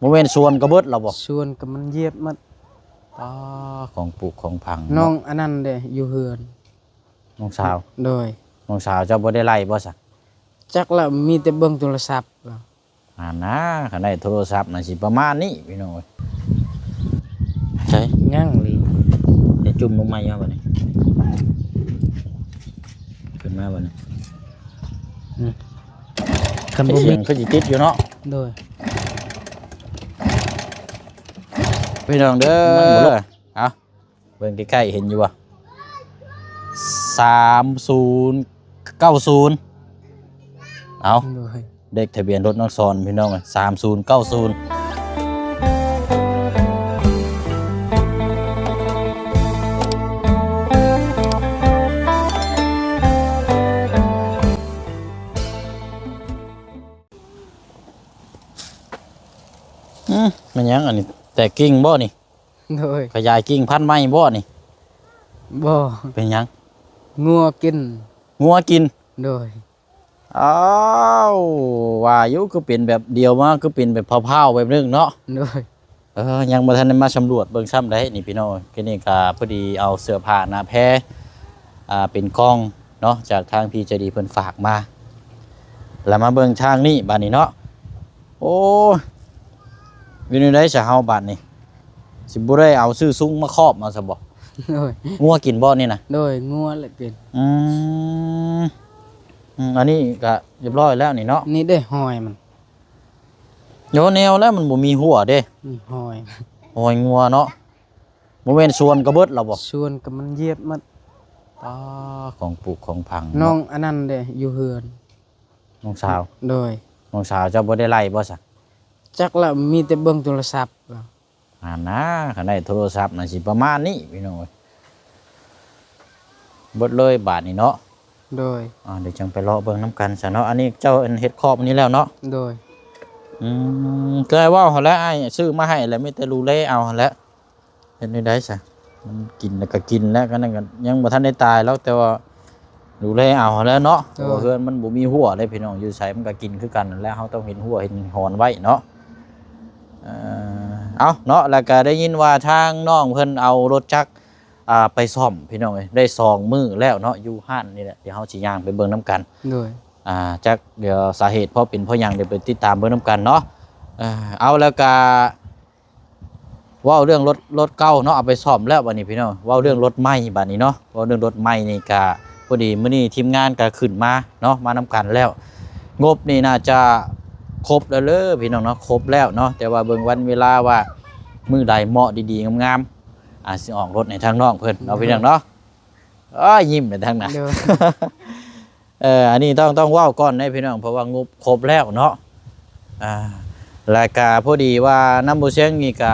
ບໍ່ແມ່ນສວນກໍເບິດແລ້ວບໍ່? ສວນກໍມັນຢຽບໝົດ. ອໍ ຂອງປູກຂອງຝັງເນາະ. ນ້ອງອັນນັ້ນເດ້ ຢູ່ເຮືອນ ນ້ອງສາວ. ໂດຍ. ນ້ອງສາວເຈົ້າບໍ່ໄດ້ໄລ່ບໍ່ຊະ? ຈັກລະ ມີແຕ່ເບິ່ງໂທລະສັບລະ. ອັນນາ ຄັນໄດ້ໂທລະສັບນະ ຊິປະມານນີ້ພີ່ນ້ອງເອີຍ. ໃສ? ຍັງລີ. ໄດ້ຈຸ່ມລົງໃໝ່ຢູ່ບັດນີ້. ຂຶ້ນມາບັດນີ້. ອືມ ຄັນບໍ່ມີສຽງຄືຊິຕິດຢູ່ເນາະ. ໂດຍ. ພີ່ນ້ອງເດີ ເອົາ ເບິ່ງໃກ້ໆ ເຫັນຢູ່ບໍ່? ສາມສູນເກົ້າສູນ. ເອົາ ໂດຍ. ເລກທະບຽນລົດນ້ອງສອນ ພີ່ນ້ອງເອີຍ ສາມສູນເກົ້າສູນ. ອືມ ແມ່ນຫຍັງອັນນີ້? ແຕກກິ່ງບໍ່ນີ້? ໂດຍ. ຂະຫຍາຍກິ່ງພັນໃໝ່ບໍ່ນີ້? ບໍ່. ເປັນຫຍັງ? ງົວກິນ. ງົວກິນ? ໂດຍ. ອ້າວ ວ່າຢູ່ ຄືເປັນແບບດຽວມາ ຄືເປັນແບບພ້າວໆ ແບບໜຶ່ງເນາະ. ໂດຍ. ເອີ ຍັງບໍ່ທັນໄດ້ມາສຳຫຼວດເບິ່ງຊ້ຳໃດນີ້ພີ່ນ້ອງ. ຄືນີ້ກໍພໍດີເອົາເສື້ອຜ້າໜ້າແພ ອ່າ ເປັນກ່ອງເນາະ ຈາກທາງພີ່ໃຈດີເພິ່ນຝາກມາ ແລ້ວມາເບິ່ງທາງນີ້ບາດນີ້ເນາະ. ໂອ້ຍ ຢູ່ແນວໃດຊະເຮົາບາດນີ້? ຊິບໍ່ໄດ້ເອົາຊື່ຊຸງມາຄອບເອົາຊະບໍ່? ໂດຍ. ງົວກິນບໍ່ນີ້ນະ? ໂດຍ ງົວແຫຼະກິນ. ອືມ ອືມ ອັນນີ້ກະຮຽບຮ້ອຍແລ້ວນີ້ເນາະ. ນີ້ເດ້ຮອຍມັນ. ໂຍ ແນວແລ້ວມັນບໍ່ມີຫົວເດ້. ນີ້ຮອຍ ຮອຍງົວເນາະ. ບໍ່ແມ່ນສວນກໍເບິດແລ້ວບໍ່? ສວນກໍມັນຢຽບໝົດ. ອໍ ຂອງປູກຂອງຝັງເນາະ. ນ້ອງອັນນັ້ນເດ້ ຢູ່ເຮືອນ ນ້ອງສາວ. ໂດຍ. ນ້ອງສາວເຈົ້າບໍ່ໄດ້ໄລ່ບໍ່ຊະ? ຈັກລະ ມີແຕ່ເບິ່ງໂທລະສັບລະ. ອັນນາ ຄັນໄດ້ໂທລະສັບນະ ຊິປະມານນີ້ພີ່ນ້ອງເອີຍ. ເບິດເລີຍບາດນີ້ເນາະ. ໂດຍ. ອ່າ ດຽວຈັ່ງໄປເລາະເບິ່ງນຳກັນຊະເນາະ. ອັນນີ້ເຈົ້າເຮັດຄອບອັນນີ້ແລ້ວເນາະ? ໂດຍ. ອືມ ຄືອ້າຍເວົ້າຫັ້ນແຫຼະ ອ້າຍຊື້ມາໃຫ້ແລ້ວ ມີແຕ່ດູແລເອົາຫັ້ນແຫຼະ. ເຮັດແນວໃດຊະ? ມັນກິນແລ້ວກໍກິນແລ້ວ ກໍນັ້ນກໍຍັງບໍ່ທັນໄດ້ຕາຍຫຼອກ ແຕ່ວ່າດູແລເອົາຫັ້ນແຫຼະເນາະ. ໂດຍ. ເພາະວ່າເຮືອນມັນບໍ່ມີຮົ້ວເດ້ພີ່ນ້ອງ ຢູ່ໃສມັນກໍກິນຄືກັນຫັ້ນແຫຼະ ເຮົາຕ້ອງເຫັນຮົ້ວເຫັນຮອນໄວ້ເນາະ. ເອີ ເອົາເນາະ ແລ້ວກໍໄດ້ຍິນວ່າທາງນ້ອງເພິ່ນເອົາລົດຈັກ ອ່າ ໄປສ້ອມພີ່ນ້ອງເອີຍ ໄດ້ສອງມື້ແລ້ວເນາະ ຢູ່ຮ້ານນີ້ແຫຼະ ດຽວເຮົາຊິຍ່າງໄປເບິ່ງນຳກັນ. ໂດຍ. ອ່າ ຈັກດຽວສາເຫດເພາະເປັນເພາະຫຍັງ ດຽວໄປຕິດຕາມເບິ່ງນຳກັນເນາະ. ເອີ ເອົາ ແລ້ວກໍ ເວົ້າເລື່ອງລົດ ລົດເກົ່າເນາະ ເອົາໄປສ້ອມແລ້ວບັດນີ້ພີ່ນ້ອງ ເວົ້າເລື່ອງລົດໃໝ່ບັດນີ້ເນາະ. ເວົ້າເລື່ອງລົດໃໝ່ນີ້ກະ ພໍດີມື້ນີ້ທີມງານກະຂຶ້ນມາເນາະ ມານຳກັນແລ້ວ ງົບນີ້ໜ້າຈະຄົບແລ້ວເລີພີ່ນ້ອງເນາະ ຄົບແລ້ວເນາະ. ແຕ່ວ່າເບິ່ງວັນເວລາວ່າມື້ໃດເໝາະດີໆງາມໆ ອາດຊິອອກລົດໃຫ້ທາງນ້ອງເພິ່ນເນາະ ໂດຍ ພີ່ນ້ອງເນາະ. ອ້າ ຍິ້ມໄປທາງໜ້າ ໂດຍ. ເອີ ອັນນີ້ຕ້ອງ ຕ້ອງເວົ້າກ່ອນເດ້ພີ່ນ້ອງ ເພາະວ່າງົບຄົບແລ້ວເນາະ. ອ່າ ແລ້ວກະພໍດີວ່ານຳບໍ່ຊຽງນີ້ກະ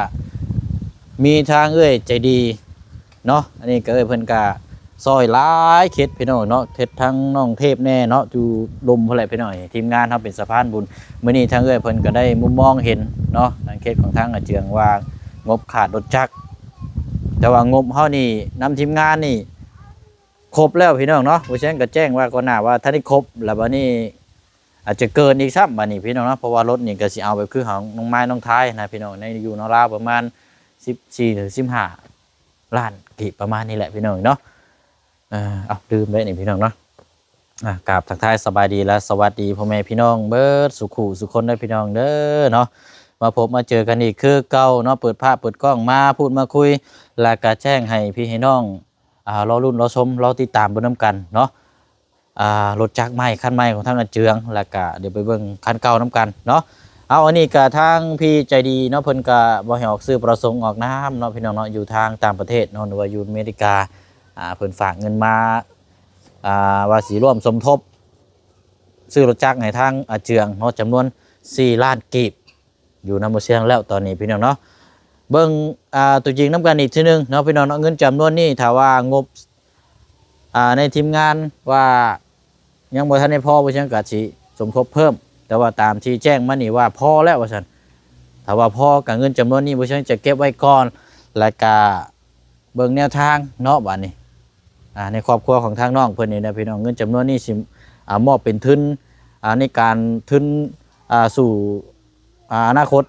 ມີທາງເອື້ອຍໃຈດີເນາະ ອັນນີ້ກະເອື້ອຍເພິ່ນກະຊ່ອຍຫຼາຍເຂດພີ່ນ້ອງເນາະ ເຮັດທາງນ້ອງເທບແດ່ເນາະ ຢູ່ດົມພຸ້ນແຫຼະພີ່ນ້ອງ. ທີມງານເຮົາເປັນສະພານບຸນ ມື້ນີ້ທາງເອື້ອຍເພິ່ນກະໄດ້ມຸມມອງເຫັນເນາະ ທາງເຂດຂອງທາງອາເຈືອງວ່າງົບຂາດລົດຈັກ ແຕ່ວ່າງົບເຮົານີ້ນຳທີມງານນີ້ ຄົບແລ້ວພີ່ນ້ອງເນາະ. ບໍ່ແຊງກໍແຈ້ງວ່າກ່ອນໜ້າວ່າທັນໄດ້ຄົບ ແລ້ວບັດນີ້ອາດຈະເກີນອີກຊ້ຳບັດນີ້ພີ່ນ້ອງເນາະ ເພາະວ່າລົດນີ້ກໍຊິເອົາແບບຄືຂອງນ້ອງມາຍນ້ອງທາຍນະພີ່ນ້ອງ ໃນຢູ່ນຳລາວປະມານສິບສີ່ ຫຼື ສິບຫ້າລ້ານກີບ ປະມານນີ້ແຫຼະພີ່ນ້ອງເນາະ. ເອີ ເອົາ ລືມໄດ້ນີ້ພີ່ນ້ອງເນາະ. ອ່າ ກາບທັກທາຍສະບາຍດີ ແລະ ສະຫວັດດີພໍ່ແມ່ພີ່ນ້ອງເບິດສູ່ຄູ່ສູ່ຄົນເດີພີ່ນ້ອງເດີເນາະ. ມາພົບມາເຈີກັນອີກຄືເກົ່າເນາະ ເປີດພາບເປີດກ້ອງມາພູດມາຄຸຍ ແລະ ກະແຈ້ງໃຫ້ພີ່ໃຫ້ນ້ອງ ອ່າ ລໍລຸ້ນລໍຊົມລໍຕິດຕາມເບິ່ງນຳກັນເນາະ. ອ່າ ລົດຈັກໃໝ່ຄັນໃໝ່ຂອງທາງອາເຈືອງ ແລ້ວກະດຽວໄປເບິ່ງຄັນເກົ່ານຳກັນເນາະ. ເອົາ ອັນນີ້ກະທາງພີ່ໃຈດີເນາະ ເພິ່ນກະບໍ່ໃຫ້ອອກຊື່ປະສົງອອກນາມເນາະ ພີ່ນ້ອງເນາະ ຢູ່ທາງຕ່າງປະເທດເນາະ ຫຼືວ່າຢູ່ອາເມລິກາ ອ່າ ເພິ່ນຝາກເງິນມາ ອ່າ ວ່າຊິຮ່ວມສົມທົບຊື້ລົດຈັກໃຫ້ທາງອາເຈືອງເນາະ ຈຳນວນສີ່ລ້ານກີບ ຢູ່ນຳບໍ່ຊຽງແລ້ວຕອນນີ້ພີ່ນ້ອງເນາະ. ເບິ່ງ ອ່າ ຕົວຈິງນຳກັນອີກເທື່ອໜຶ່ງເນາະ ພີ່ນ້ອງເນາະ. ເງິນຈຳນວນນີ້ ຖ້າວ່າງົບ ອ່າ ໃນທີມງານວ່າຍັງບໍ່ທັນໄດ້ພໍ ບໍ່ຊຽງກໍຊິສົມທົບເພີ່ມ ແຕ່ວ່າຕາມທີ່ແຈ້ງມານີ້ວ່າພໍແລ້ວວ່າຊັ້ນ. ຖ້າວ່າພໍກໍເງິນຈຳນວນນີ້ ບໍ່ຊຽງຈະເກັບໄວ້ກ່ອນ ແລ້ວກໍເບິ່ງແນວທາງເນາະ ບາດນີ້ ອ່າ ໃນຄອບຄົວຂອງທາງນ້ອງເພິ່ນນີ້ນະ ພີ່ນ້ອງ ເງິນຈຳນວນນີ້ຊິ ອ່າ ມອບເປັນທຶນ ອ່າ ໃນການທຶນ ອ່າ ສູ່ ອ່າ ອະນາຄົດ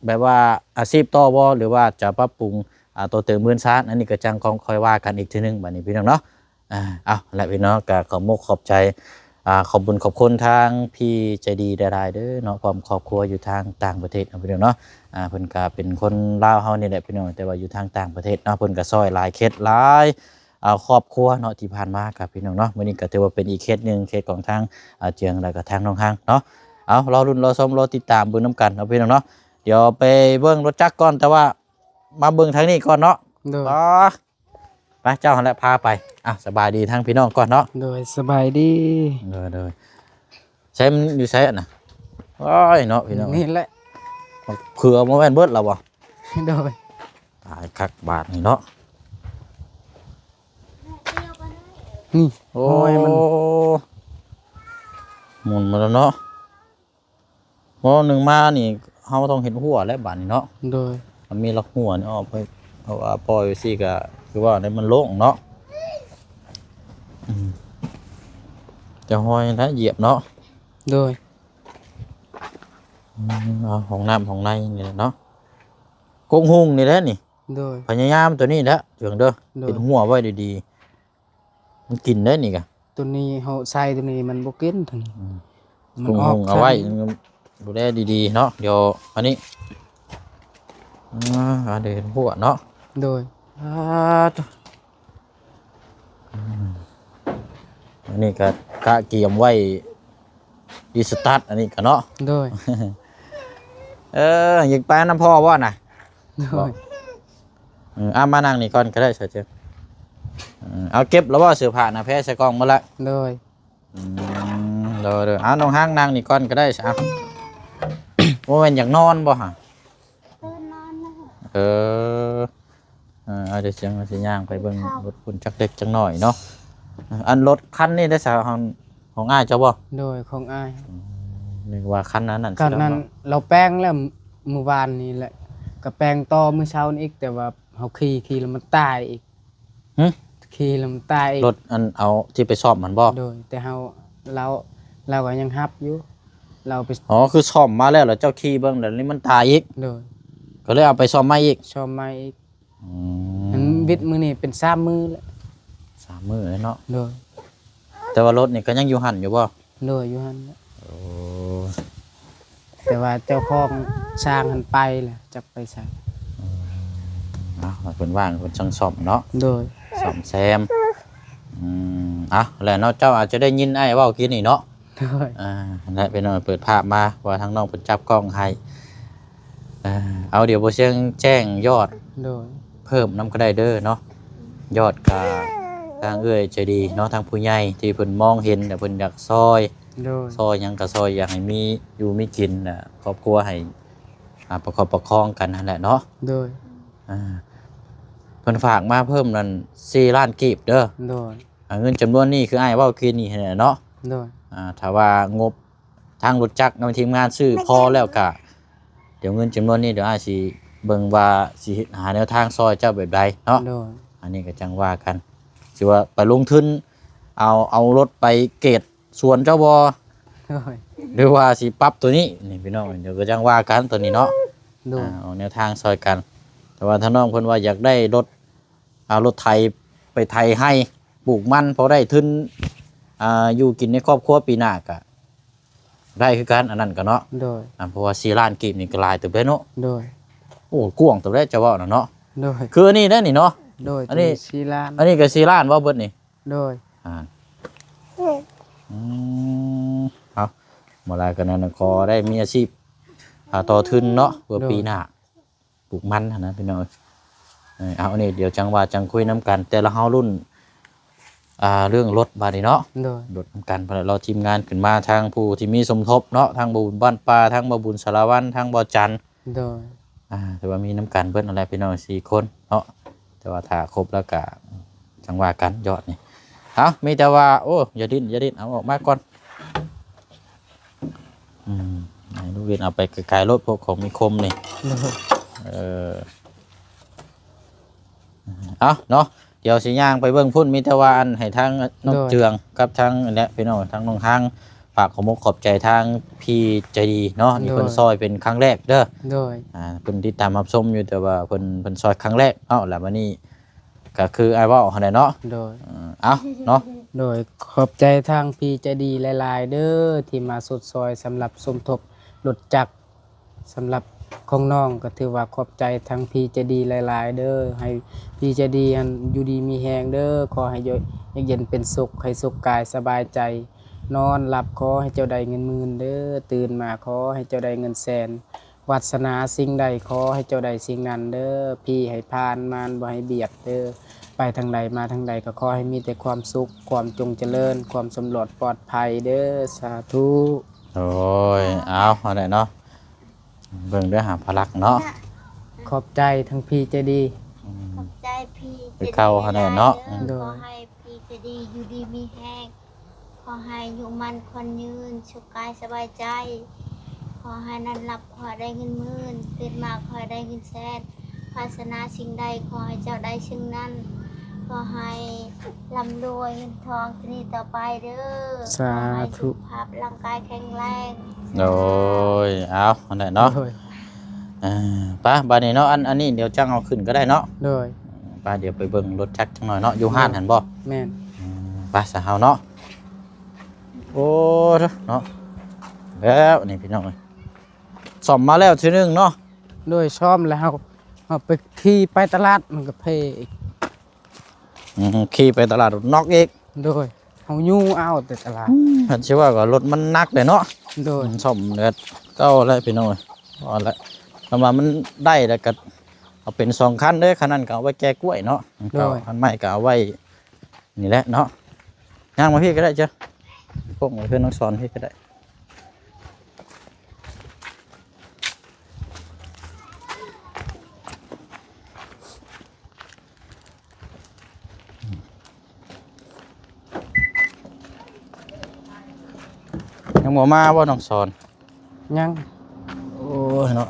ແບບວ່າອາຊີບຕໍ່ບໍ່ ຫຼືວ່າຈະປັບປຸງ ອ່າ ຕໍ່ເຕີມເຮືອນຊານ ອັນນີ້ກໍຈັ່ງຄ່ອຍວ່າກັນອີກເທື່ອໜຶ່ງ ບັດນີ້ພີ່ນ້ອງເນາະ. ອ່າ ເອົາລະພີ່ນ້ອງ ກໍຂອບມຸກຂອບໃຈ ອ່າ ຂອບບຸນຂອບຄຸນທາງພີ່ໃຈດີຫຼາຍໆເດີເນາະ ພ້ອມຄອບຄົວຢູ່ທາງຕ່າງປະເທດເນາະ ພີ່ນ້ອງເນາະ. ອ່າ ເພິ່ນກໍເປັນຄົນລາວເຮົານີ້ແຫຼະພີ່ນ້ອງ ແຕ່ວ່າຢູ່ທາງຕ່າງປະເທດເນາະ ເພິ່ນກໍຊ່ອຍຫຼາຍເຂດຫຼາຍ ອ່າ ຄອບຄົວເນາະ ທີ່ຜ່ານມາກັບພີ່ນ້ອງເນາະ. ມື້ນີ້ກໍຖືວ່າເປັນອີກເຂດໜຶ່ງ ເຂດຂອງທາງ ອ່າ ເຈືອງ ແລ້ວກໍທາງນ້ອງຮັງເນາະ. ເອົາ ລໍລຸ້ນລໍຊົມ ລໍຕິດຕາມເບິ່ງນຳກັນເນາະ ພີ່ນ້ອງເນາະ. ດຽວໄປເບິ່ງລົດຈັກກ່ອນ ແຕ່ວ່າມາເບິ່ງທາງນີ້ກ່ອນເນາະ. ໂດຍ ໄປ ເຈົ້າຫັ້ນແຫຼະພາໄປ. ອ່ະ ສະບາຍດີທາງພີ່ນ້ອງກ່ອນເນາະ. ໂດຍ ສະບາຍດີ. ໂດຍໆ ໃຊ້ມັນຢູ່ໃສອັນນະ? ໂອ້ຍເນາະ ພີ່ນ້ອງ ນີ້ແຫຼະ ເຂືອບໍ່ແມ່ນເບິດແລ້ວບໍ່? ໂດຍ ຕາຍຄັກບາດນີ້ເນາະ. ນີ້ ໂອ້ຍ ຮອຍມັນ ໝຸນມາແລ້ວເນາະ. ບໍ່ ໜຶ່ງມານີ້ເຮົາຕ້ອງເຮັດຮົ້ວແລ້ວບາດນີ້ເນາະ. ໂດຍ ມັນມີລັກຮົ້ວນີ້ອອກໄປ ເພາະວ່າປ່ອຍໄວ້ຊີ້ກໍຄືວ່າແລ້ວມັນໂລ່ງເນາະ. ອືມ ຈະຮອຍແລ້ວຢຽບເນາະ. ໂດຍ ອືມ ເອົາຫ້ອງນ້ຳຫ້ອງໃນນີ້ແຫຼະເນາະ ກົງຮຸ່ງນີ້ແຫຼະນີ້. ໂດຍ ພະຍາຍາມຕົວນີ້ແຫຼະເຖິງເດີ. ໂດຍ ເຮັດຮົ້ວໄວ້ດີໆ ມັນກິນໄດ້ນີ້ກະ ຕົວນີ້ເຮົາໃສ່ຕົວນີ້ມັນບໍ່ກິນ ຕົວນີ້ ອືມ ມັນອອກ ກຸງເອົາໄວ້ ທາງ ດູແລດີໆເນາະ. ດຽວອັນນີ້ ອ່າ ອັນນີ້ຫົວເນາະ. ໂດຍ ອ່າ ໂທ້ ອືມ ອັນນີ້ກະກະກຽມໄວ້ອີສະຕາດ ອັນນີ້ກະເນາະ. ໂດຍ ເອີ ຢາກໄປນຳພໍ່ບໍ່ນະ? ໂດຍ ເອີ ເອົາມານັ່ງນີ້ກ່ອນກໍໄດ້ ສາວເຈຍ. ເອີ ເອົາເກັບແລ້ວບໍ່ ເສື້ອຜ້າໜ້າແພໃສ່ກ່ອງໝົດລະ? ໂດຍ ອືມ ໂດຍໆ ເອົາ ນ້ອງຮັງນັ່ງນີ້ກ່ອນກໍໄດ້ຊະ. ບໍ່ແມ່ນຢາກນອນບໍ່ຫະ? ເອີ ນອນແລ້ວ ເອີ ເອີ ເອົາ ດຽວຊິ ຊິຍ່າງໄປເບິ່ງ ເຂົ້າ ລົດພຸ້ນຈັກເລັກຈັກໜ້ອຍເນາະ. ອັນລົດຄັນນີ້ໄດ້ສະ ຂອງ ຂອງອ້າຍເຈົ້າບໍ່? ໂດຍ ຂອງອ້າຍ. ອືມ ນຶກວ່າຄັນນັ້ນນັ້ນ ຄັນນັ້ນ ຊິເອົາເນາະ ລາວແປງແລ້ວມື້ວານນີ້ແຫຼະ ກໍແປງຕໍ່ມື້ເຊົ້ານີ້ອີກ ແຕ່ວ່າເຮົາຂີ່ ຂີ່ແລ້ວມັນຕາຍອີກ. ຫຶ? ຂີ່ແລ້ວມັນຕາຍອີກ. ລົດອັນເອົາທີ່ໄປສ້ອມຫັ້ນບໍ່? ໂດຍ ແຕ່ເຮົາ ລາວ ລາວກໍຍັງຮັບຢູ່ ລາວໄປ ອໍ ຄືສ້ອມມາແລ້ວ ແລ້ວເຈົ້າຂີ່ເບິ່ງ ແລ້ວນີ້ມັນຕາຍອີກ. ໂດຍ ກໍເລີຍເອົາໄປສ້ອມໃໝ່ອີກ. ສ້ອມໃໝ່ອີກ. ອືມ ມັນວິດມື້ນີ້ເປັນສາມມື້ແລ້ວ. ສາມມື້ແລ້ວເນາະ. ໂດຍ ແຕ່ວ່າລົດນີ້ກໍຍັງຢູ່ຫັ້ນຢູ່ບໍ່? ໂດຍ ຢູ່ຫັ້ນແຫຼະ. ໂອ້ ແຕ່ວ່າເຈົ້າຂອງຊ່າງຫັ້ນໄປແລ້ວ ຈັກໄປໃສ. ອືມ ເອົາ ເພິ່ນວ່າງເພິ່ນຈັ່ງສ້ອມເນາະ. ໂດຍ ສ້ອມແຊມ. ອືມ ເອົາ ແລ້ວເນາະ ເຈົ້າອາດຈະໄດ້ຍິນອ້າຍເວົ້າກີ້ນີ້ເນາະ. ໂດຍ ອ່າ ຫັ້ນແຫຼະ ພີ່ນ້ອງ ເປີດພາບມາວ່າທາງນ້ອງເພິ່ນຈັບກ້ອງໃຫ້. ເອົາ ດຽວບໍ່ຊຽງແຈ້ງຍອດ ໂດຍ ເພີ່ມນຳກໍໄດ້ເດີເນາະ. ຍອດກະທາງເອື້ອຍໃຈດີເນາະ ທາງຜູ້ໃຫຍ່ທີ່ເພິ່ນມອງເຫັນ ແລະ ເພິ່ນຢາກຊ່ອຍ ໂດຍ ຊ່ອຍຫຍັງກະຊ່ອຍ ຢາກໃຫ້ມີຢູ່ມີກິນ ແລະ ຄອບຄົວໃຫ້ ອ່າ ປະຄັບປະຄອງກັນຫັ້ນແຫຼະເນາະ. ໂດຍ ອ່າ ເພິ່ນຝາກມາເພີ່ມນັ້ນສີ່ລ້ານກີບເດີ. ໂດຍ ອ່າ ເງິນຈຳນວນນີ້ຄືອ້າຍເວົ້າກີ້ນີ້ຫັ້ນແຫຼະເນາະ. ໂດຍ ອ່າ ຖ້າວ່າງົບທາງລົດຈັກນຳທີມງານຊື້ພໍແລ້ວກະ ດຽວເງິນຈຳນວນນີ້ ດຽວອ້າຍຊິເບິ່ງວ່າຊິຫາແນວທາງຊ່ອຍເຈົ້າແບບໃດເນາະ. ໂດຍ ອັນນີ້ກໍຈັ່ງວ່າກັນ ຊິວ່າໄປລົງທຶນເອົາ ເອົາລົດໄປເກດສວນເຈົ້າບໍ່? ໂດຍ ຫຼືວ່າຊິປັບຕົວນີ້ ນີ້ພີ່ນ້ອງ ດຽວກໍຈັ່ງວ່າກັນຕົວນີ້ເນາະ. ໂດຍ ອ່າ ເອົາແນວທາງຊ່ອຍກັນ. ແຕ່ວ່າຖ້ານ້ອງເພິ່ນວ່າຢາກໄດ້ລົດ ເອົາລົດໄຖໄປໄຖໄຮ່ ປູກມັນ ພໍໄດ້ທຶນ ອ່າ ຢູ່ກິນໃນຄອບຄົວປີໜ້າກະໄດ້ຄືກັນ ອັນນັ້ນກະເນາະ. ໂດຍ ອ່າ ເພາະວ່າສີ່ລ້ານກີບນີ້ກະຫຼາຍເຕີບເດ້ເນາະ. ໂດຍ ໂອ້ ກວ້າງເຕີບເດ້ ຈະເວົ້ານະເນາະ. ໂດຍ ຄືອັນນີ້ເດ້ນີ້ເນາະ. ໂດຍ ອັນນີ້ສີ່ລ້ານ ອັນນີ້ກະສີ່ລ້ານບໍ່ເບິດນີ້? ໂດຍ ອ່າ ອືມ ເອົາ ບໍ່ຫຼາຍກະນັ້ນ ຂໍໄດ້ມີອາຊີບ ອ່າ ຕໍ່ທຶນເນາະ ເພື່ອ ໂດຍ ປີໜ້າ ປູກມັນຫັ້ນນະພີ່ນ້ອງເອີຍ. ເອີ ເອົາ ອັນນີ້ດຽວຈັ່ງວ່າຈັ່ງຄຸຍນຳກັນ ແຕ່ລະເຮົາລຸ້ນ ອ່າ ເລື່ອງລົດບາດນີ້ເນາະ. ໂດຍ ລົດນຳກັນ ລະລໍທີມງານຂຶ້ນມາ ທາງຜູ້ທີ່ມີສົມທົບເນາະ ທາງບໍ່ບຸນບ້ານປ່າ ທາງບໍ່ບຸນສາລະວັນ ທາງບໍ່ຈັນ. ໂດຍ ອ່າ ຖືວ່າມີນຳກັນເບິດນັ້ນແຫຼະພີ່ນ້ອງ ສີ່ຄົນເນາະ. ແຕ່ວ່າຖ້າຄົບແລ້ວກະຈັ່ງວ່າກັນຍອດນີ້. ເອົາ ມີແຕ່ວ່າ ໂອ້ ຢ່າດີ້ນ ຢ່າດີ້ນ ເອົາອອກມາກ່ອນ. ອືມ ໃຫ້ລູກຫຼິ້ນເອົາໄປໄກໆໂລດ ພວກຂອງມີຄົມນີ້. ໂດຍ ເອີ ເອົາເນາະ ດຽວຊິຍ່າງໄປເບິ່ງພຸ້ນ. ມີແຕ່ວ່າອັນໃຫ້ທາງນ້ອງ ໂດຍ ເຈືອງກັບທາງອັນເນີ້ຍພີ່ນ້ອງ ທາງນ້ອງຮັງ ຝາກຂອບອົກຂອບໃຈທາງພີ່ໃຈດີເນາະ ທີ່ເພິ່ນ ໂດຍ ຊ່ອຍເປັນຄັ້ງແລກເດີ. ໂດຍ ອ່າ ເພິ່ນຕິດຕາມຮັບຊົມຢູ່ ແຕ່ວ່າເພິ່ນ ເພິ່ນຊ່ອຍຄັ້ງແລກເນາະ ແລ້ວບັດນີ້ກໍຄືອ້າຍເວົ້າຫັ້ນແຫຼະເນາະ. ໂດຍ ເອີ ເອົາເນາະ. ໂດຍ ຂອບໃຈທາງພີ່ໃຈດີຫຼາຍໆເດີ ທີ່ມາຊົດຊ່ອຍສຳລັບສົມທົບລົດຈັກ ສຳລັບຂອງນ້ອງກໍຖືວ່າຂອບໃຈທາງພີ່ໃຈດີຫຼາຍໆເດີ ໃຫ້ພີ່ໃຈດີຫັ້ນຢູ່ດີມີແຮງເດີ ຂໍໃຫ້ຢູ່ ຢູ່ເຢັນເປັນສຸກ ໃຫ້ສຸກກາຍສະບາຍໃຈ ນອນຫຼັບຂໍໃຫ້ເຈົ້າໄດ້ເງິນໝື່ນເດີ ຕື່ນມາຂໍໃຫ້ເຈົ້າໄດ້ເງິນແສນ ວາດສະໜາສິ່ງໃດຂໍໃຫ້ເຈົ້າໄດ້ສິ່ງນັ້ນເດີ ຜີໃຫ້ຜ່ານ ມານບໍ່ໃຫ້ບຽດເດີ ໄປທາງໃດມາທາງໃດກໍຂໍໃຫ້ມີແຕ່ຄວາມສຸກ ຄວາມຈົງຈະເລີນ ຄວາມສຳຫຼອດປອດໄພເດີ ສາທຸ. ໂອ້ຍ ເອົາ ເອົາໄດ້ເນາະ ເບິ່ງເດີຫາພະລັກເນາະ. ຂອບໃຈທັງພີ່ໃຈດີ. ອືມ ຂອບໃຈພີ່ໃຈດີ ຄືເກົ່າຫັ້ນແຫຼະເນາະ. ຫຼາຍໆເດີ ໂດຍ ຂໍໃຫ້ພີ່ໃຈດີຢູ່ດີມີແຮງ ຂໍໃຫ້ອາຍຸໝັ້ນຂວັນຍືນ ສຸກກາຍສະບາຍໃຈ ຂໍໃຫ້ນອນຫຼັບ ຂໍໃຫ້ໄດ້ເງິນໝື່ນ ຕື່ນມາຂໍໃຫ້ໄດ້ເງິນແສນ ປາດຖະໜາສິ່ງໃດຂໍໃຫ້ເຈົ້າໄດ້ສິ່ງນັ້ນ ຂໍໃຫ້ລ່ຳລວຍເງິນທອງແຕ່ນີ້ຕໍ່ໄປເດີ ສາທຸ ຂໍໃຫ້ສຸຂະພາບຮ່າງກາຍແຂງແຮງ. ໂດຍ ເອົາ ອັນນັ້ນເນາະ. ໂດຍ ເອີ ໄປ ບາດນີ້ເນາະ ອັນ ອັນນີ້ດຽວຈັ່ງເອົາຂຶ້ນກໍໄດ້ເນາະ. ໂດຍ ໄປ ດຽວໄປເບິ່ງລົດຈັກຈັກໜ້ອຍເນາະ ຢູ່ຮ້ານຫັ້ນບໍ່? ແມ່ນ. ອືມ ໄປຊະເຮົາເນາະ. ໂອ້ ເນາະ ແລ້ວນີ້ພີ່ນ້ອງເອີຍ ສ້ອມມາແລ້ວເທື່ອໜຶ່ງເນາະ. ໂດຍ ສ້ອມແລ້ວ ເຮົາ ເຮົາໄປຂີ່ໄປຕະຫຼາດມັນກໍເພອີກ. ອືມ ຂີ່ໄປຕະຫຼາດນອກອີກ. ໂດຍ ເຮົາຍູ້ເອົາແຕ່ຕະຫຼາດ. ອືມ ຄັນຊິວ່າກໍລົດມັນໜັກເດ້ເນາະ. ໂດຍ ມັນສ້ອມແລ້ວເກົ່າແລ້ວພີ່ນ້ອງເອີຍ ວ່າແລ້ວ ຄັນວ່າມັນໄດ້ແລ້ວກໍເອົາເປັນສອງຄັນເດີ ຄັນນັ້ນກໍເອົາໄວ້ແກ່ກ້ວຍເນາະ. ໂດຍ ຄັນໃໝ່ກໍເອົາໄວ້ ນີ້ແຫຼະເນາະ ຍ່າງມາພີ້ກໍໄດ້ເຈົ້າ ໂປ່ງໄວ້ເຮືອນນ້ອງສອນພີ້ກໍໄດ້. ຍັງບໍ່ມາບໍ່ນ້ອງສອນ? ຍັງ. ໂອ້ຍເນາະ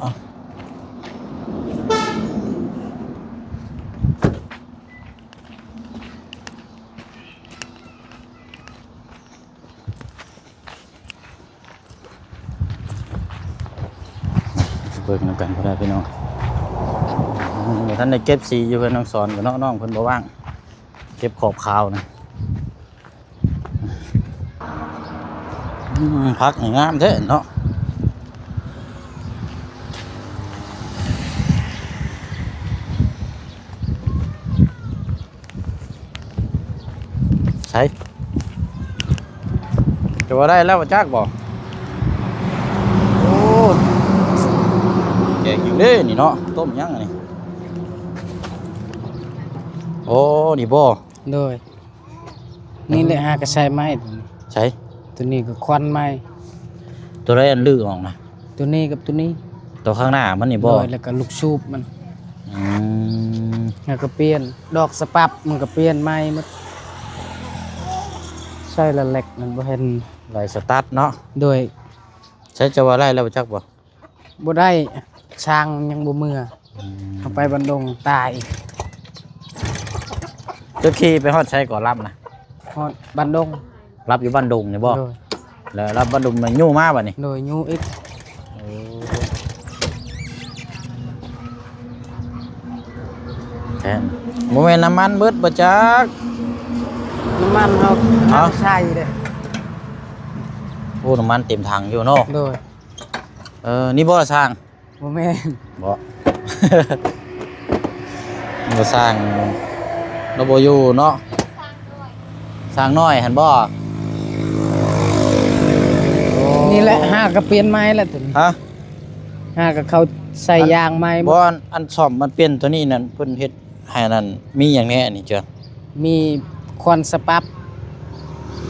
ເບິ່ງນຳກັນກໍໄດ້ພີ່ນ້ອງ. ອືມ ບໍ່ທັນໄດ້ເກັບສີຢູ່ເຮືອນນ້ອງສອນກໍເນາະ ນ້ອງເພິ່ນບໍ່ວ່າງ ເກັບຂອບຂາວນະ. ອືມ ຜັກນີ້ງາມແທ້ເນາະ. ໃສ ຈະວ່າໄດ້ແລ້ວບໍ່ຈັກບໍ່? ໂອ້ ແກງຫຍັງເດ້ນີ້ເນາະ ຕົ້ມຫຍັງອັນນີ້? ໂອ້ ນີ້ບໍ່? ໂດຍ. ນີ້ແຫຼະ ຫາກະໃສ່ໄມ້ຕົວນີ້. ໃສ? ຕົວນີ້ກໍຄວັນໄມ້. ຕົວໃດອັນລືອອກນະ? ຕົວນີ້ກັບຕົວນີ້. ຕົວຂ້າງໜ້າມັນນີ້ບໍ່? ໂດຍ ແລ້ວກໍລູກສູບມັນ. ອືມ ແລ້ວກໍປ່ຽນດອກສະປັບ ມັນກໍປ່ຽນໃໝ່ໝົດ. ໃສ່ລະເລັກ ມັນບໍ່ເຫັນໄດ້ສະຕາດເນາະ. ໂດຍ. ໃສ ຈະວ່າໄດ້ແລ້ວຈັກບໍ່? ບໍ່ໄດ້ ຊ່າງຍັງບໍ່ເມືອ. ອືມ ເຮົາໄປບ້ານດົງຕາຍ. ເຈົ້າຂີ່ໄປຮອດໃສກໍລັບນະ? ຮອດບ້ານດົງ. ລັບຢູ່ບ້ານດົງນີ້ບໍ່? ໂດຍ. ແລ້ວລັບບ້ານດົງມາຍູ້ມາບັດນີ້? ໂດຍ ຍູ້ອີກ. ໂອ້ ແທ້ ບໍ່ແມ່ນນ້ຳມັນເບິດບໍ່ຈັກ? ນ້ຳມັນເຮົາ ເອົາ ເຮົາໃສ່ເດ້. ໂອ້ ນ້ຳມັນເຕັມຖັງຢູ່ເນາະ. ໂດຍ. ເອີ ນີ້ບໍ່ຊ່າງ? ບໍ່ແມ່ນ. ບໍ່ ບໍ່ຊ່າງ ລາວບໍ່ຢູ່ເນາະ. ຊ່າງນ້ອຍຫັ້ນບໍ່? ໂອ້ ນີ້ແຫຼະ ຫາກະປ່ຽນໃໝ່ແລ້ວຕົວນີ້. ຮະ? ຫາກະເຂົາໃສ່ຢາງໃໝ່. ບໍ່ ອັນ ອັນສ້ອມມັນປ່ຽນຕົວນີ້ນັ້ນ ເພິ່ນເຮັດ ໃຫ້ນັ້ນມີຫຍັງແດ່ນີ້ເຈົ້າ? ມີຄວັນສະປັບ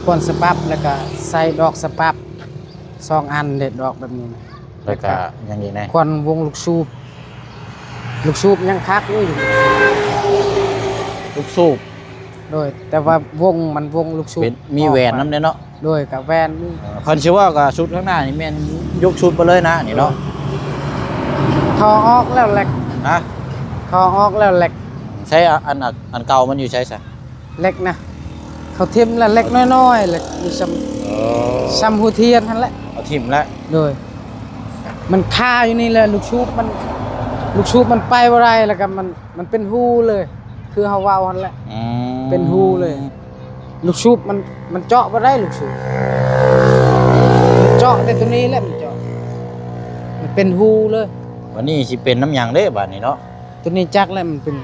ຄວັນສະປັບ ແລ້ວກະໃສ່ດອກສະປັບສອງອັນເດ້ ດອກແບບນີ້ນະ. ແລ້ວກະ ແລ້ວກະຫຍັງອີກແດ່? ຄວັນວົງລູກສູບ ລູກສູບຍັງຄັກຢູ່. ລູກສູບ? ໂດຍ ແຕ່ວ່າວົງມັນວົງລູກສູບ ເປັນ ມີແຫວນນຳເດ້ເນາະ. ໂດຍ ກະແຫວນນີ້. ເອີ ຄັນຊິເວົ້າກະຊຸດຂ້າງໜ້ານີ້ແມ່ນຍົກຊຸດໄປເລີຍນະນີ້ເນາະ. ໂດຍ. ທໍ່ອອກແລ້ວແລັກ. ຮະ? ທໍ່ອອກແລ້ວແລັກ. ໃຊ້ ອ- ອັນ ອັນເກົ່າມັນຢູ່ໃສຊະ? ເລັກນະ. ເຂົາຖິ້ມລະເລັກນ້ອຍໆ ແລ້ວມີຊ່ຳ ເອີ ຊ່ຳຫົວທຽນຫັ້ນແຫຼະ ເອົາຖິ້ມແລ້ວ ໂດຍ ມັນຄາຢູ່ນີ້ແຫຼະ ລູກສູບມັນ ລູກສູບມັນໄປບໍ່ໄດ້ ແລ້ວກໍມັນ ມັນເປັນຮູເລີຍ ຄືເຮົາເວົ້າຫັ້ນແຫຼະ ອືມ ເປັນຮູເລີຍ ລູກສູບມັນ ມັນເຈາະບໍ່ໄດ້ລູກສູບ ມັນເຈາະແຕ່ໂຕນີ້ແຫຼະ ມັນເຈາະ ມັນເປັນຮູເລີຍ ບາດນີ້ຊິເປັນນຳຫຍັງເດ້ບາດນີ້ເນາະ ໂຕນີ້ຈັກແຫຼະ ມັນເປັນ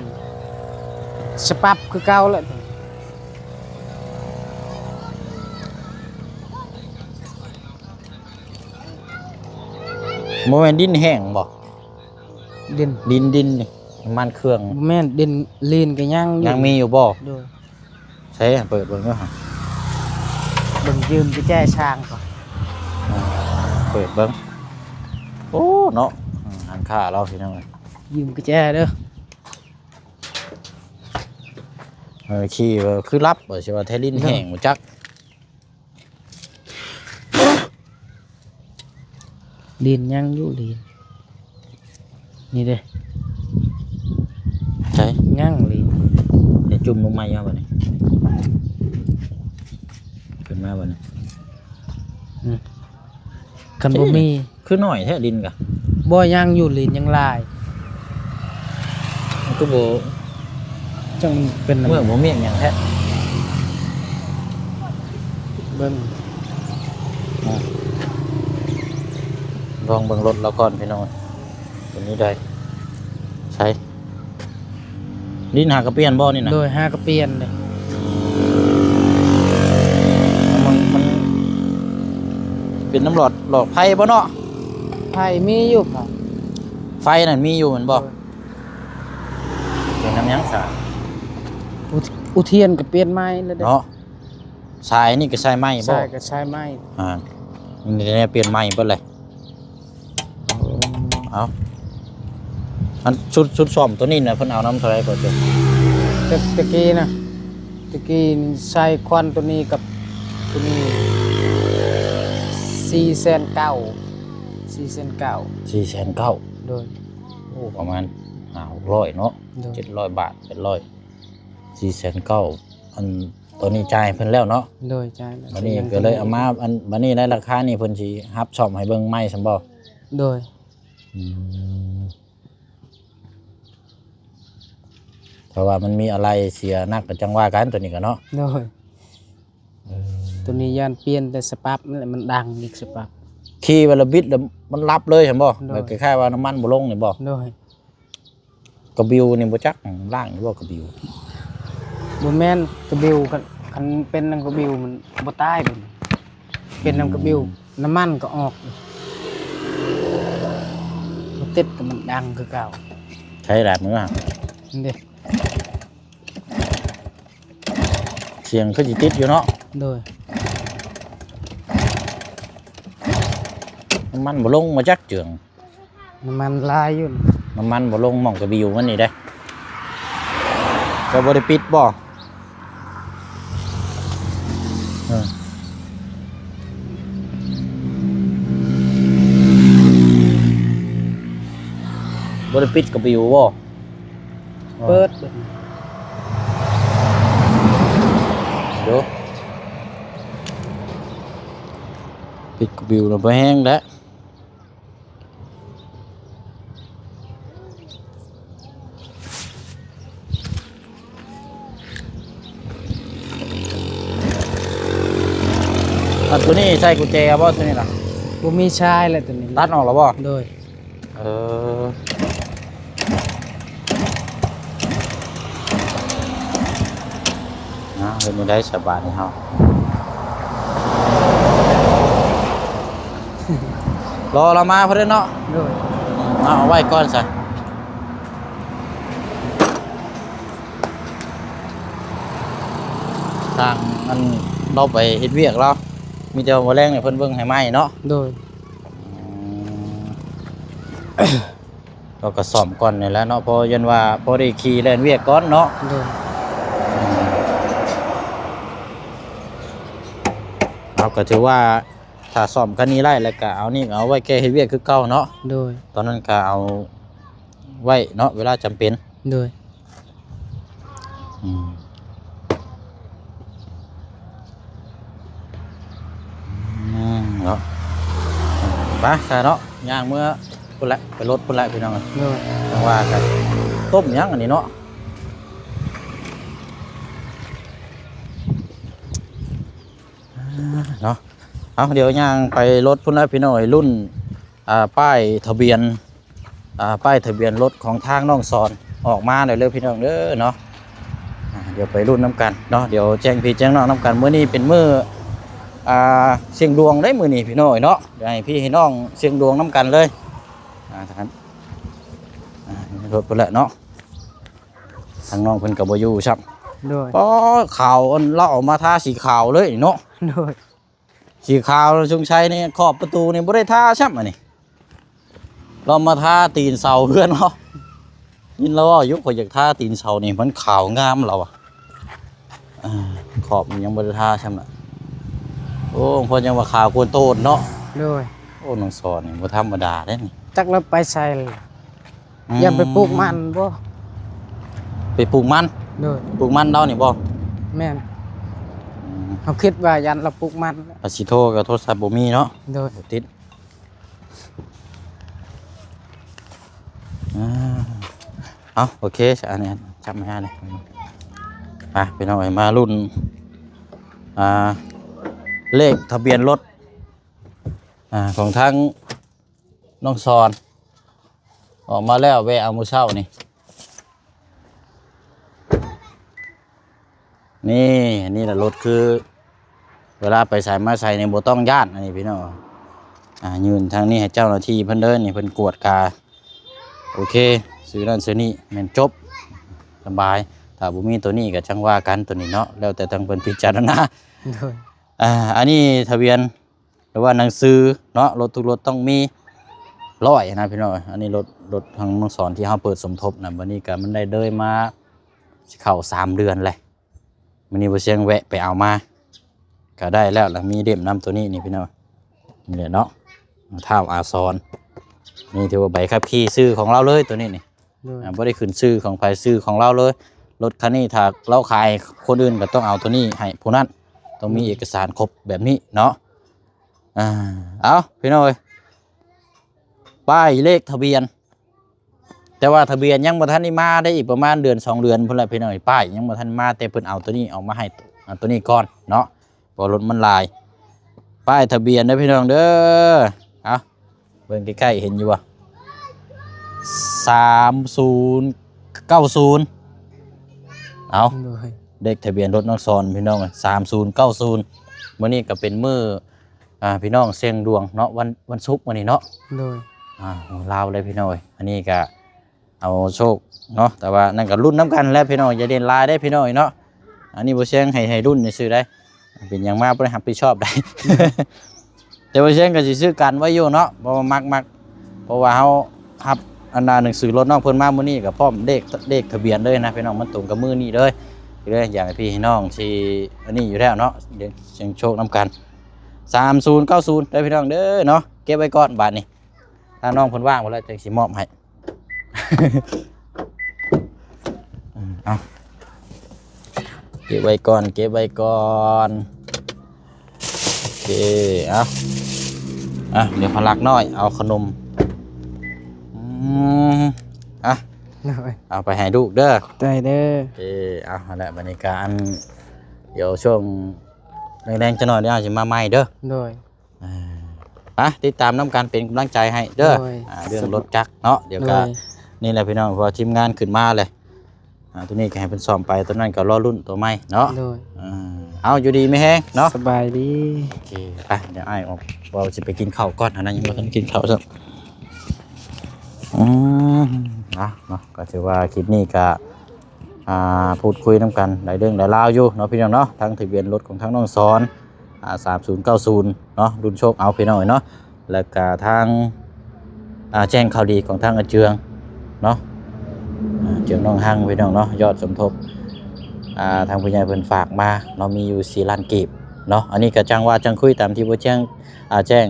ສະປັບຄືເກົ່າແຫຼະ. ບໍ່ແມ່ນດິນແຫ້ງບໍ່? ດິນ ດິນ ດິນນີ້ ນ້ຳມັນເຄື່ອງ ບໍ່ແມ່ນ ດິນ ລີນກໍຍັງຢູ່ ຍັງມີຢູ່ບໍ່? ໂດຍ ໃສ ເປີດເບິ່ງເດີ ເບິ່ງ ຢືມໄປແຈຊ່າງກ່ອນ ເປີດເບິ່ງ ໂອ້ ເນາະ ຮ້ານຄ້າລາວ ພີ່ນ້ອງເອີຍ ຢືມກະແຈເດີ. ເອີ ຂີ່ ເອີ ຄືຫຼັບ ວ່າຊິວ່າແທ້ ດິນແຫ້ງບໍ່ຈັກ ດິນຍັງຢູ່ ດິນ ນີ້ເດ້ ໃສ ຍັງ ດິນ ເຮັດຈຸ່ມລົງໃໝ່ເອົາບັດນີ້ ຂຶ້ນມາບັດນີ້ ອືມ ຄັນບໍ່ມີ ຄືໜ້ອຍແທ້ດິນກະ ບໍ່ ຍັງຢູ່ ດິນຍັງຫຼາຍ ມັນຄືບໍ່ ຈັ່ງເປັນ ເມືອງບໍ່ມີຫຍັງແທ້ ເບິ່ງ ອາ ລອງເບິ່ງລົດລາວກ່ອນພີ່ນ້ອງ ຕົວນີ້ໄດ້ ໃສ ດິນຫາກະປ່ຽນບໍ່ນີ້ນະ? ໂດຍ ຫາກະປ່ຽນເດ້ ມັນ ມັນເປັນນ້ຳຫຼອດ ຫຼອດໄຟບໍ່ເນາະ? ໄຟມີຢູ່ ໄຟ ໄຟນັ້ນມີຢູ່ແມ່ນບໍ່? ໂດຍ ເປັນນ້ຳຫຍັງຊະ? ອຸ ອຸທຽນກໍປ່ຽນໃໝ່ແລ້ວເດ້ ເນາະ ສາຍນີ້ກໍສາຍໃໝ່ບໍ່? ສາຍກໍສາຍໃໝ່ ອ່າ ນີ້ແຫຼະ ປ່ຽນໃໝ່ເບິດເລີຍ. ເອົາ ອັນຊຸດ ຊຸດສ້ອມໂຕນີ້ນະ ເພິ່ນເອົານຳເທົ່າໃດກໍເຈົ້າ? ແຕ່ ແຕ່ກີ້ນະ ແຕ່ກີ້ໃສ່ຄວັນໂຕນີ້ກັບໂຕນີ້ ສີ່ແສນເກົ້າ ສີ່ແສນເກົ້າ ສີ່ແສນເກົ້າ ໂດຍ ໂອ້ ປະມານຫ້າຫົກຮ້ອຍເນາະ ໂດຍ ເຈັດຮ້ອຍບາດ ແປດຮ້ອຍ ສີ່ແສນເກົ້າ ອັນ ຕອນນີ້ຈ່າຍໃຫ້ເພິ່ນແລ້ວເນາະ? ໂດຍ ຈ່າຍແລ້ວ ບັດນີ້ກໍເລີຍເອົາມາ ອັນ ບັດນີ້ໃນລາຄານີ້ເພິ່ນຊິຮັບສ້ອມໃຫ້ເບິ່ງໃໝ່ຊັ້ນບໍ່? ໂດຍ ອືມ ເພາະວ່າມັນມີອາໄຫຼ່ເສຍໜັກກໍຈັ່ງວ່າກັນ ໂຕນີ້ກໍເນາະ? ໂດຍ ເອີ ໂຕນີ້ຢ້ານປ່ຽນແຕ່ສະປັບນັ້ນແຫຼະ ມັນດັງອີກສະປັບ ຂີ່ໄປແລ້ວບິດແລ້ວມັນຫຼັບເລີຍຊັ້ນບໍ່? ໂດຍ ແບບຄ້າຍໆວ່ານ້ຳມັນບໍ່ລົງນີ້ບໍ່? ໂດຍ ກະບິວນີ້ບໍ່ຈັກລ້າງຢູ່ບໍ່ກະບິວ? ບໍ່ແມ່ນກະບິວ ຄັນ ຄັນເປັນນຳກະບິວມັນບໍ່ຕາຍເດ້ ເປັນນຳກະບິວ ອືມ ນ້ຳມັນກໍອອກ ບໍ່ຕິດກໍມັນດັງຄືເກົ່າ. ໃຊ້ຫຼາຍມື້ຫັ້ນເດ້ ສຽງຄືຊິຕິດຢູ່ເນາະ? ໂດຍ ນ້ຳມັນບໍ່ລົງ ບໍ່ຈັກເຈື່ອງ. ນ້ຳມັນຫຼາຍຢູ່ ນ້ຳມັນບໍ່ລົງໝ່ອງກະບິວມັນນີ້ເດ້. ເຈົ້າບໍ່ໄດ້ປິດບໍ່? ເອີ ບໍ່ໄດ້ປິດກະບິວບໍ່? ເປີດ ເອີ ເດີ ປິດກະບິວແລ້ວບໍ່ແຮງແລ້ວ. ອັນໂຕນີ້ໃສ່ກຸນແຈບໍ່ ໂຕນີ້ນະ? ບໍ່ມີສາຍແລ້ວໂຕນີ້ ຕັດອອກແລ້ວບໍ່? ໂດຍ ເອີ ນະ ເຮັດແນວໃດສະບາດນີ້ເຮົາ ລໍລາວມາພຸ້ນເດ້ເນາະ. ໂດຍ ເອົາໄວ້ກ່ອນຊະ ທາງອັນລາວໄປເຮັດວຽກລາວ ມີແຕ່ວ່າມື້ແລງນີ້ເພິ່ນເບິ່ງໃຫ້ໃໝ່ເນາະ. ໂດຍ ອືມ ລາວກໍສ້ອມກ່ອນນີ້ແຫຼະເນາະ ເພາະຢ້ານວ່າພໍໄດ້ຂີ່ແລ່ນວຽກກ່ອນເນາະ. ໂດຍ ເຮົາກໍຖືວ່າ ຖ້າສ້ອມຄັນນີ້ໄດ້ແລ້ວກະເອົານີ້ເອົາໄວ້ແກ່ເຮັດວຽກຄືເກົ່າເນາະ. ໂດຍ ຕອນນັ້ນກະເອົາໄວ້ເນາະ ເວລາຈຳເປັນ. ໂດຍ ອືມ ໄປຊະເນາະ ຍ່າງເມືອພຸ້ນແຫຼະ ໄປລົດພຸ້ນແຫຼະພີ່ນ້ອງ. ໂດຍ ຈັ່ງວ່າກັນ. ຕົ້ມຫຍັງອັນນີ້ເນາະ? ເນາະ ເອົາ ດຽວຍ່າງໄປລົດພຸ້ນແຫຼະພີ່ນ້ອງເອີຍ. ລຸ້ນ ອ່າ ປ້າຍທະບຽນ ອ່າ ປ້າຍທະບຽນລົດຂອງທາງນ້ອງສອນອອກມາແລ້ວເດີພີ່ນ້ອງເດີເນາະ. ອ່າ ດຽວໄປລຸ້ນນຳກັນເນາະ ດຽວແຈ້ງພີ່ແຈ້ງນ້ອງນຳກັນ. ມື້ນີ້ເປັນມື້ ອ່າ ສ່ຽງດວງເດ້ມື້ນີ້ພີ່ນ້ອງເນາະ. ດຽວໃຫ້ພີ່ໃຫ້ນ້ອງສ່ຽງດວງນຳກັນເລີຍ. ອ່າ ທາງ ອ່າ ລົດພຸ້ນແຫຼະເນາະ ທາງນ້ອງເພິ່ນກໍບໍ່ຢູ່ຊ້ຳ. ໂດຍ ອໍ ຂາວ ອັນລາວເອົາມາທາສີຂາວເລີຍເນາະ. ໂດຍ ສີຂາວ ສົງໄສນີ້ຂອບປະຕູນີ້ບໍ່ໄດ້ທາຊ້ຳ ອັນນີ້ລາວມາທາຕີນເສົາເຮືອນເຮົາ. ຍິນລາວເວົ້າຢູ່ ຂ້ອຍຢາກທາຕີນເສົານີ້ ມັນຂາວງາມລາວວ່າ. ອ່າ ຂອບມັນຍັງບໍ່ໄດ້ທາຊ້ຳນະ. ໂອ້ ເພິ່ນຍັງວ່າຂາວກວ່າໂຕນເນາະ. ໂດຍ ໂອ້ ນ້ອງສອນນີ້ບໍ່ທຳມະດາເດ້ນີ້. ຈັກລາວໄປໃສລະ? ອືມ ຢ້ານໄປປູກມັນບໍ່? ໄປປູກມັນ? ໂດຍ ປູກມັນລາວນີ້ບໍ່? ແມ່ນ. ອືມ ເຮົາຄິດວ່າຢ້ານລາວປູກມັນ. ປາຊິໂທກໍໂທລະສັບບໍ່ມີເນາະ. ໂດຍ ບໍ່ຕິດ. ອ່າ ເອົາ ໂອເຄ ອັນນີ້ຈັບມາໃຫ້ນີ້. ອ່ະ ພີ່ນ້ອງເອີຍ ມາລຸ້ນ ອ່າ ເລກທະບຽນລົດ ອ່າ ຂອງທາງ ນ້ອງສອນ ອອກມາແລ້ວ ແວະເອົາມື້ເຊົ້ານີ້. ນີ້ ອັນນີ້ລະລົດ ຄືເວລາໄປໃສມາໃສນີ້ບໍ່ຕ້ອງຢ້ານ ອັນນີ້ພີ່ນ້ອງ. ອ່າ ຍື່ນທາງນີ້ໃຫ້ເຈົ້າໜ້າທີ່ເພິ່ນເດີ ນີ້ເພິ່ນກວດກາ. ໂອເຄ ຊື້ນັ້ນຊື້ນີ້ແມ່ນຈົບ ສະບາຍ. ຖ້າບໍ່ມີໂຕນີ້ກໍຈັ່ງວ່າກັນ ໂຕນີ້ເນາະ ແລ້ວແຕ່ທາງເພິ່ນພິຈາລະນາ. ໂດຍ ອ່າ ອັນນີ້ທະບຽນ ຫຼືວ່າໜັງສືເນາະ ລົດທຸກລົດຕ້ອງມີຮ້ອຍນະພີ່ນ້ອງ. ອັນນີ້ລົດ ລົດທາງນ້ອງສອນທີ່ເຮົາເປີດສົມທົບນະ. ບັດນີ້ກໍມັນໄດ້ເລີຍມາ ຊິເຂົ້າສາມເດືອນແລ້ວ. ມື້ນີ້ບໍ່ຊຽງແວະໄປເອົາມາ ກໍໄດ້ແລ້ວ ແລ້ວມີເຫຼັ້ມນຳໂຕນີ້ນີ້ພີ່ນ້ອງ. ນີ້ແຫຼະເນາະ ທ້າວອາສອນ ນີ້ຖືວ່າໃບຂັບຂີ່ຊື່ຂອງລາວເລີຍໂຕນີ້ນີ້. ໂດຍ ອ່າ ບໍ່ໄດ້ຂຶ້ນຊື່ຂອງໃຜ ຊື່ຂອງລາວເລີຍ. ລົດຄັນນີ້ຖ້າລາວຂາຍຄົນອື່ນກໍຕ້ອງເອົາໂຕນີ້ໃຫ້ຜູ້ນັ້ນ ຕ້ອງມີເອກະສານຄົບແບບນີ້ເນາະ. ອ່າ ເອົາ ພີ່ນ້ອງເອີຍ ປ້າຍເລກທະບຽນ ແຕ່ວ່າທະບຽນຍັງບໍ່ທັນໄດ້ມາ ໄດ້ອີກປະມານເດືອນສອງເດືອນພຸ້ນແຫຼະພີ່ນ້ອງເອີຍ. ປ້າຍຍັງບໍ່ທັນມາ ແຕ່ເພິ່ນເອົາໂຕນີ້ອອກມາໃຫ້ ເອົາໂຕນີ້ກ່ອນເນາະ ເພາະລົດມັນຫຼາຍ. ປ້າຍທະບຽນເດີພີ່ນ້ອງເດີ ເອົາ ເບິ່ງໃກ້ໆ ເຫັນຢູ່ບໍ່? ສາມສູນເກົ້າສູນ. ເອົາ ໂດຍ ເລກທະບຽນລົດນ້ອງສອນພີ່ນ້ອງ ສາມສູນເກົ້າສູນ. ມື້ນີ້ກໍເປັນມື້ ອ່າ ພີ່ນ້ອງສ່ຽງດວງເນາະ ວັນ ວັນສຸກມື້ນີ້ເນາະ. ໂດຍ ອ່າ ລາວເລີຍພີ່ນ້ອງເອີຍ. ອັນນີ້ກໍ ເອົາໂຊກເນາະ ແຕ່ວ່ານັ້ນກໍລຸ້ນນຳກັນແຫຼະພີ່ນ້ອງ ຢ່າຫຼິ້ນຫຼາຍເດ້ພີ່ນ້ອງເນາະ. ອັນນີ້ບໍ່ແຊງໃຫ້ ໃຫ້ລຸ້ນຊື່ໆໄດ໋ ເປັນຫຍັງມາບໍ່ໄດ້ຮັບຜິດຊອບໄດ໋. ແຕ່ບໍ່ແຊງກໍຊິຊື້ກັນໄວ້ຢູ່ເນາະ ເພາະວ່າມັກ ມັກ ເພາະວ່າເຮົາຮັບອັນນ່າໜັງສືລົດນ້ອງເພິ່ນມາມື້ນີ້ ກໍພ້ອມເລກ ເລກທະບຽນເລີຍນະພີ່ນ້ອງ ມັນຕົງກັບມື້ນີ້ເລີຍ ກໍເລີຍຢາກໃຫ້ພີ່ໃຫ້ນ້ອງທີ່ອັນນີ້ຢູ່ແລ້ວເນາະ ດຽວສ່ຽງໂຊກນຳກັນ ສາມສູນເກົ້າສູນເດີພີ່ນ້ອງເດີເນາະ. ເກັບໄວ້ກ່ອນບາດນີ້ ຖ້ານ້ອງເພິ່ນວ່າງໝົດແລ້ວ ຈັ່ງຊິມອບໃຫ້. ເອົາ ເກັບໄວ້ກ່ອນ ເກັບໄວ້ກ່ອນ. ໂອເຄ ເອົາ ອ່ະ ດຽວພະລັກນ້ອຍເອົາຂະໜົມ ອືມ ອ່ະ ໂດຍ ເອົາໄປໃຫ້ລູກເດີ ຂອບໃຈເດີ. ໂອເຄ ເອົາ ຫັ້ນແຫຼະ ບັດນີ້ກະອັນ ດຽວຊ່ວງແລງໆຈັກໜ້ອຍ ດຽວເຮົາຊິມາໃໝ່ເດີ. ໂດຍ ອ່າ ໄປຕິດຕາມນຳກັນເປັນກຳລັງໃຈໃຫ້ເດີ. ໂດຍ ອ່າ ເລື່ອງລົດຈັກເນາະ ດຽວກໍ ໂດຍ ນີ້ແຫຼະພີ່ນ້ອງ ເພາະວ່າທີມງານຂຶ້ນມາແລ້ວ ອ່າ ຕົວນີ້ກໍໃຫ້ເພິ່ນສ້ອມໄປ ຕົວນັ້ນກໍລໍລຸ້ນຕົວໃໝ່ເນາະ. ໂດຍ ອ່າ ເອົາ ຢູ່ດີມີແຮງເນາະ ສະບາຍດີ. ໂອເຄ ໄປ ດຽວອ້າຍອອກ ວ່າຊິໄປກິນເຂົ້າກ່ອນ ອັນນັ້ນຍັງບໍ່ທັນກິນເຂົ້າຊ້ຳ. ອືມ ເອົາເນາະ ກໍຖືວ່າຄລິບນີ້ກໍ ອ່າ ພູດຄຸຍນຳກັນຫຼາຍເລື່ອງຫຼາຍລາວຢູ່ເນາະ ພີ່ນ້ອງເນາະ ທັງທະບຽນລົດຂອງທາງນ້ອງສອນ ອ່າ ສາມສູນເກົ້າສູນເນາະ ລຸ້ນໂຊກເອົາ ພີ່ນ້ອງເນາະ ແລ້ວກະທາງ ອ່າ ແຈ້ງຂ່າວດີຂອງທາງອາເຈືອງເນາະ ອາເຈືອງໜອງຮັງ ພີ່ນ້ອງເນາະ ຍອດສົມທົບ ອ່າ ທາງຜູ້ໃຫຍ່ເພິ່ນຝາກມາເນາະ ມີຢູ່ສີ່ລ້ານກີບເນາະ. ອັນນີ້ກະຈັ່ງວ່າຈັ່ງຄຸຍ ຕາມທີ່ບໍ່ແຈ້ງ ອ່າ ແຈ້ງ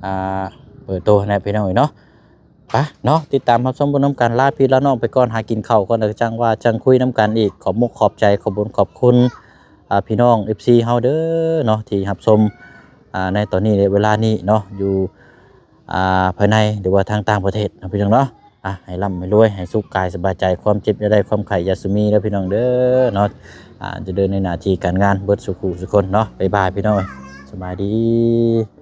ອ່າ ເປີດໂຕຫັ້ນແຫຼະ ພີ່ນ້ອງເນາະ. ໄປເນາະ ຕິດຕາມຮັບຊົມເບິ່ງນຳກັນ ລາພີ່ລານ້ອງໄປກ່ອນ ຫາກິນເຂົ້າກ່ອນ ແລ້ວຈັ່ງວ່າຈັ່ງຄຸຍນຳກັນອີກ. ຂອບມຸກຂອບໃຈ ຂອບບຸນຂອບຄຸນ ອ່າ ພີ່ນ້ອງ ເອັຟຊີ ເຮົາເດີເນາະ ທີ່ຮັບຊົມ ອ່າ ໃນຕອນນີ້ ເວລານີ້ເນາະ ຢູ່ ອ່າ ພາຍໃນ ຫຼືວ່າທາງຕ່າງປະເທດເນາະ ພີ່ນ້ອງເນາະ. ອ່ະ ໃຫ້ລ່ຳໃຫ້ລວຍ ໃຫ້ສຸກກາຍສະບາຍໃຈ ຄວາມເຈັບຢ່າໄດ້ ຄວາມໄຂ້ຢ່າສຸມີເດີ ພີ່ນ້ອງເດີເນາະ. ອ່າ ຈະເດີນໃນໜ້າທີ່ການງານເບິດສູ່ຄູ່ສູ່ຄົນເນາະ. ບາຍບາຍ ພີ່ນ້ອງເອີຍ ສະບາຍດີ.